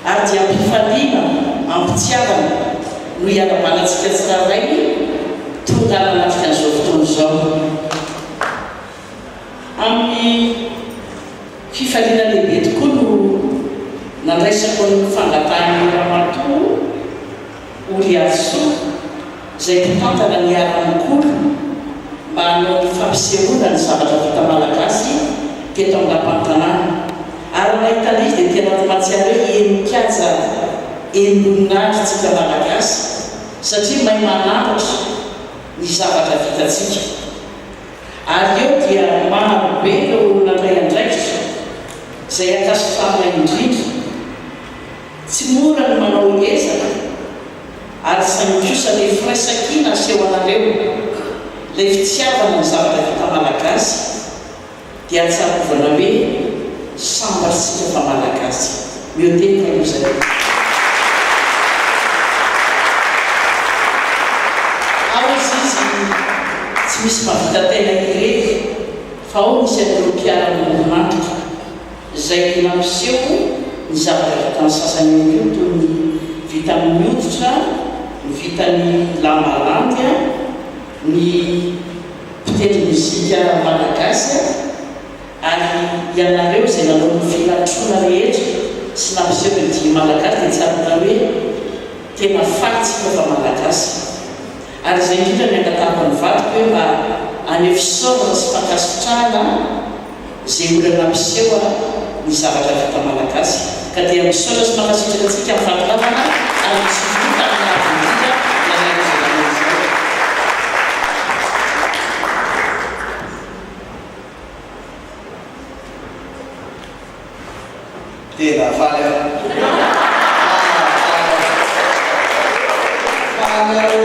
Ary dia am-pifaliana, am-pitiavana no iarahabana antsika tsirairay tonga nanatrika an'izao fotoana izao. Amin'ny fifaliana lehibe tokoa no nandraisako ny fangatahan'ny Ramatoa Oriarisoa izay mpitantana ny Miara-Mikolo mba hanao ny fampisehoana ny zavatra vita malagasy teto amin'ny lapan'ny tanàna. Ary raha nahita an'izy dia tena mahatsiaro hoe henin-kaja henim-boninahitra isika malagasy satria mahay manandratra ny zavatra vitantsika. Ary eo dia maro be ireo nandray andraikitra izay ankasitrahana indrindra. Tsy mora ny manao ezaka ary saingy kosa ilay firaisankina aseho anareo, ilay fitiavana ny zavatra vita malagasy dia tsarovana hoe sambatra isika fa malagasy. Mihotehoka aloha izay. Ao izy izy tsy misy mahavita tena irery fa ao misy an'ireo mpiara-miombon'antoka izay nampiseho ny zavatra vitan'ny sasany ihany koa toy ny vita amin'ny hoditra, ny vitan'ny lamba landy, ny mpitendry mozika malagasy ary ianareo izay nanao ny filatroana rehetra sy nampiseho ny dihy malagasy dia tsaroana hoe tena faly tsika fa malagasy. Ary izay indrindra ny angatahako ny vadiko hoe mba haneho fisaorana sy fankasitrahana izay olona nampiseho ny zavatra vita malagasy. Ka dia misaotra sy mankasitraka antsika amin'ny fahatongavana ary mitsikiloka amin'ny avo indrindra ianareo izay nanao izao. Tena faly aho. Faly aho. Faly aho.